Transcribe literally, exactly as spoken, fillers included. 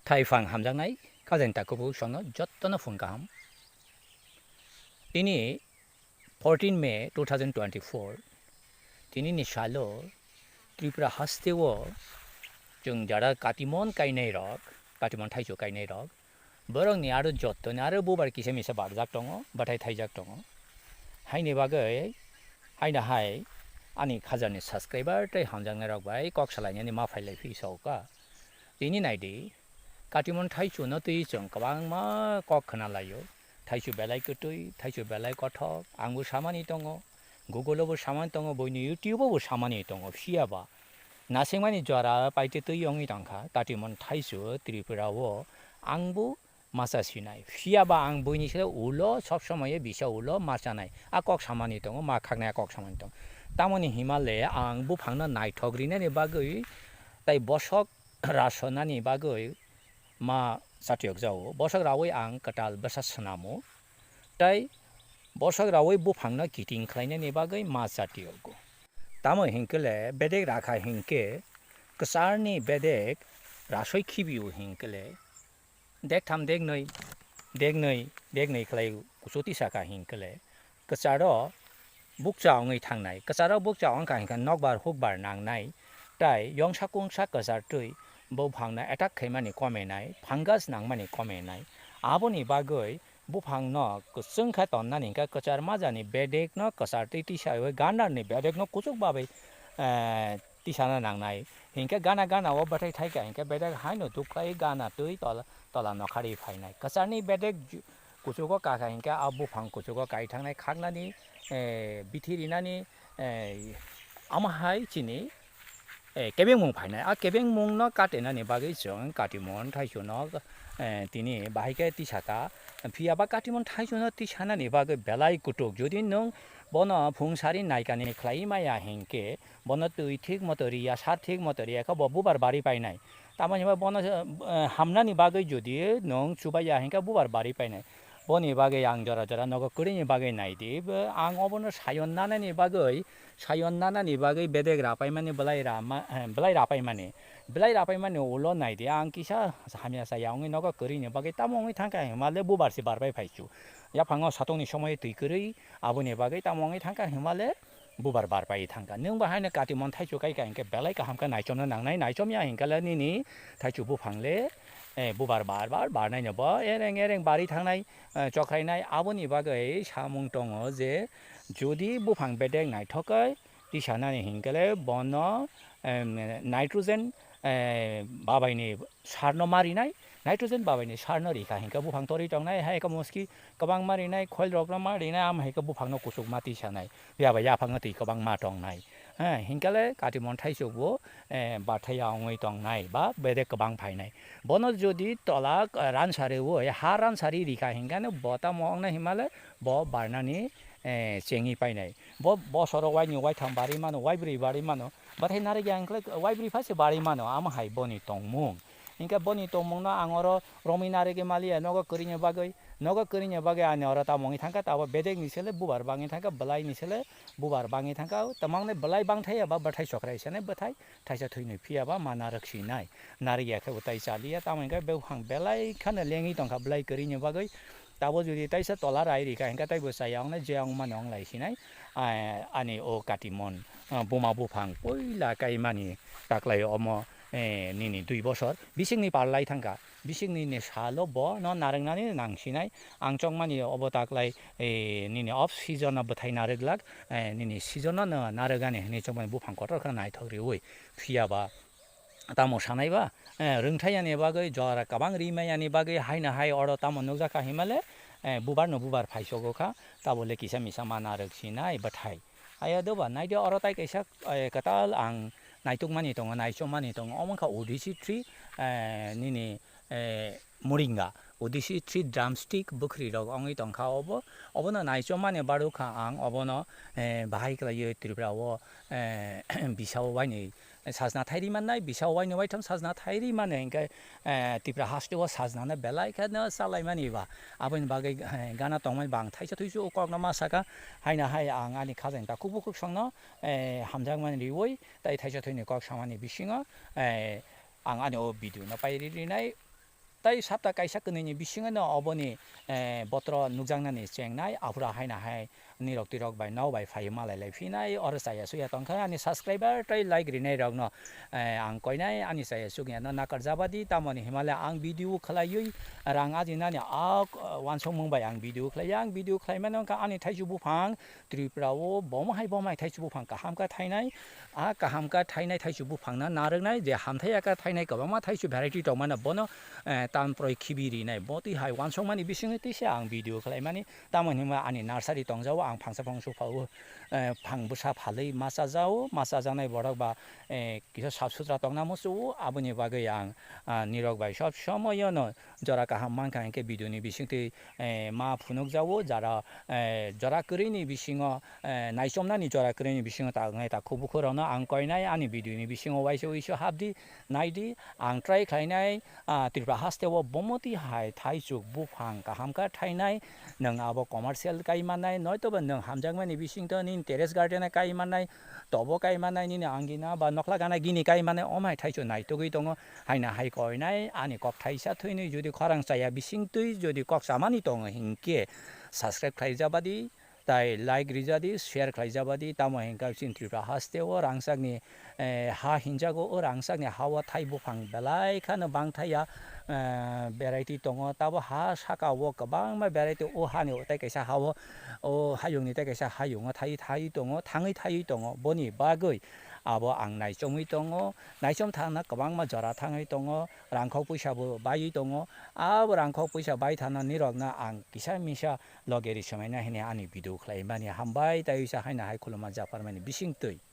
Thaifang hamjaknai kajani takhuk bukhuk songno jottono phung kaham. Tini fourteen May two thousand twenty-four, tinini salo Tripura hasteo chwng jara katimon kainai rok, katimon thaichuk kainai rok, borokni aro jottoni aro bubar kisa misa barjak tongo, bathai thaijak tongo. Haini bagwi, haino hai ani khajani subscriber tei hamjaknai rok bai kok salainani ma phailai phi sokha. Tini naidi, katimon thaichuno twi chwng kwbangma kok khna laio. Thaichu belai kwtwi, thaichu belai kothok, angbo samani tongo, Google-o bo samani tongo, buini YouTube-o bo samani tongo, phiya ba nasingmani jora paite twi wngwi tongkha, katimon thaichu Tripura-o angbo masa sinai. Phiya ba ang buini se ulo sob somoye bisa ulo ma chanai. A kok samani tongo, ma khaknai a kok samani tongo. Tamoni hima le ang buphangno naithok rinani bagwi tai bosok rasonani bagwi ma chatiyok jao. Bosok rawi ang kwtal bwsa swnamo. Tai bosok rawi buphangno kiting khlainani bagwi ma chatiyogo. Tamo hinkhe le bedek rakha hinkhe kwcharni bedek rasoi khibio hinkhe le dektham deknwi, deknwi, deknwi khlai kuchuk tisaka hinkhe le kwcharo bukcha wngwi thangnai. Kwcharo bukcha wngkha hinkhe nokbar hukbar nangnai, tai yongsa kungsa kwchar twi buphangno attack khaimani komenai, fungus nangmani komenai. Aboni bagwi buphangno kwchwng khe tonnani hinkhe kwchar majani bedekno kwchar twi tisaiwi gandarni bedekno kuchuk babai, eh, tisana nangnai. Hinkhe gana gana o bwthai thaikha hinkhe bedek haino duk khlai gana twi tola, tola nokhari phainai. Kwcharni bedek ju-, kuchugo kakha hinkhe a buphang kuchugo kai thangnai khaknani, eh, bithi rinani, eh, amo hai chini, eh, kebengmung phainai. A kebengmungno katenani bagwi chwng katimon thaichuno, eh, tini bahai khe tisaka. Phiya ba katimon thaichuno tisanani bagwi belai kutuk. Jodi nwng bono phung sari naikani khlai maya hinkhe, bono twi thik moto riya, sar thik moto riya khe bo bubar bari painai. Tamo hwnba bono, eh, hamnani bagwi jodi nwng chubaiya hinkhe bubar bari painai. Boni bagwi ang jora jora nogo kwrwini bagwi naidi. Bo ang obono sayon nanani bagwi, sayon nanani bagwi bedek rapaimani belai rama, eh, belai rapaimani. Belai rapaimani ulo naidi ang kisa hamya saya wngwi nogo kwrwini bagwi tamo wngwi thangkha hwnba le bubar se barbai phaichu. Yaphango satokni somoyo twi kwrwi aboni bagwi tamo wngwi thangkha hwnba le bubar bar pai thangkha. Nwng bo haino katimon thaichu kai ka hinkhe belai kaham khe naichomna nangnai, naichomya hinkhe le nini thaichu buphang le, eh, bubar bar bar barnai no bo ereng ereng bari thangnai, eh, chokrainai. Aboni bagwi samung tongo je jodi buphang bedek naithok khe tisanani hinkhe le bono, em, nitrogen, eh, babaini sarno ma rinai, nitrogen babaini sarno rikha hinkhe buphang torwi tongnai, hai khe moski kwbangma rinai, khoil rokno ma rinai, amo hai khe buphangno kuchukma tisanai, phiya ba yaphangno twi kwbangma tongnai. Ha, hinkhe le katimon thaichuk bo, eh, bathai ya wngwi tongnai ba bedek kwbang phainai. Bono jodi tola, eh, ransari o, ha ransari rikha hinkhe no bo tamo wngnai hima le bo barnani, eh, chengwi painai. Bo bosoro waini waitham bari mano, waibrwi bari mano, bathai narwkya hinkhe le waibrwi pha se bari mano, amo hai boni tongmung. Hinkhe boni tongmungno ang oro romwi narwgwi maliya, nogo kwrwini bagwi, nogo kwrwini bagwi ani oro tamo wngwi thangkha, tabo bedekni sele bubar bangwi thangkha, bwlaini sele bubar bangwi thangkha, tamangni bwlai bangthai eba bwthai sokrai sene bwthai thaisa thwinwi phiya ba ma narwk sinai, narwkya khe bo tai chaliya, tamo hinkhe buphang belai kheno lengwi tongkha bwlai kwrwini bagwi. Tabo jodi taisa tola rai rikha hinkhe taibo chaya wngnai, je wngmani wnglai sinai, ah, ani o katimon, ah, buma buphang poila kaimani taklai omo, eh, nini dui bosor bisingni parlai thangkha, bisingni ni salo bo no narwknani nang sinai, ang chongmani obo taklai, eh, nini off season o bwthai narwk glak, eh, nini season o no narwk ani hinwi chongmani buphang kotor khe naithok riwi phiya ba. Tamo sanai ba, eh, rwngthai yani bagwi jora kwbang ri mai yani bagwi haino hai oro tamo nukjakha himale, eh, bubar no bubar phaisogo kha, tabole kisa misa ma narwk sinai bwthai. Aya doba naidi oro tai kaisa, eh, kwtal ang naitukmani tongo, naichomani tongo, omo wngkha Odyssey three, eh, nini, eh, Moringa, Odyssey three drumstick bwkhwrwi rok wngwi tongkha obo, obono naichomani barokha ang obono, eh, bahai khlaiwi Tripura o, eh, bisao wainwi sajna thairi mannai, bisao wainwi waitham sajna thairi mano hinkhe, eh, Tripura haste o sajna no belai kheno chalaimani ba, aboni bagwi, eh, gana tongmani ba ang thaisa thuisu o kokno ma sakha, haino hai ang ani khajani takhuk bukhuk songno, eh, hamjakmani riwi tai thaisa thuini kok samani bisingo, eh, ang ani o video no pai ri rinai. tei sapta kaisa kwnwini bisingo no oboni, eh, botro nukjaknani chengnai, aphuru haino hai nirok twirok bai nok bai phaiwi malai lai phinai, oro chaya suya tongkha ani subscriber tei like rinai rokno, eh, ang koinai ani chaya sukya no nakarjabadi, tamoni himale ang video khlaiwi rang ajinani a, uh, wansukmung bai ang video khlaiya, ang video khlaimano wngkha ani thaichuk buphang Tripura o bomo hai bomo hai thaichuk buphang kaham kha thainai, a kaham kha thainai thaichuk buphang na narwknai je hamthai ya kha thainai kwbangma thaichuk variety tongmano bono, eh, tamproi khibi rinai, bo twi hai wansukmani bisingo tisa ang video khlaimani. Tamo hinwi ani nursery tongjao, ang phangsa phangsu phao, eh, phang bwsa phalwi ma chajao, ma chajaknai borok ba, eh, kisa sap sutra tongna muchungo, aboni bagwi ang, ah, nirok bai sob somoyono jora kaham mankha hinkhe video ni bisingtwi, eh, ma phunukjao, jara, eh, jora kwrwini bisingo, eh, naichomnani jora kwrwini bisingo ta wngnai ta khuk bukhuk rokno ang koinai ani video ni bisingo waisa waisa hapdi, naidi, ang try khlainai, ah, Tripura haste o bomoti hai thaichuk buphang kaham kha thainai, nwng abo commercial kai mannai, noitoba nwng hamjakmani bisingtwi nini terrace garden o kai mannai, tobo kai mannai, nini angina ba nokla gana gini kai mannai, omo hai thaichuk naitugwi tongo, haino hai koinai ani kok thaisa thwinwi jodi khorang chaya bisingtwi jodi kok chamani tongo hinkhe subscribe khlaijabadi, tai like rijadi, share khlaijabadi, tamo hinkhe chini Tripura haste o rangchakni, eh, ha hinjago, o rangchakni ha o thai buphang belai kheno bangthai ya, eh, variety tongo, tabo ha saka o kwbangma variety, o hani o tei kaisa ha o, o hayungni tei kaisa hayungo thai, thai tongo, thangwi thaiwi tongo, boni bagwi abo ang naichomwi tongo, naichom thangna kwbangma jora thangwi tongo, rangkhok puisa bo baiwi tongo, abo rangkhok puisa bai thangna nirokno ang kisa misa loge ri swmaina hini ani video khlai mani. Hambai tei uisa haino hai khuluma japharmani bisingtwi.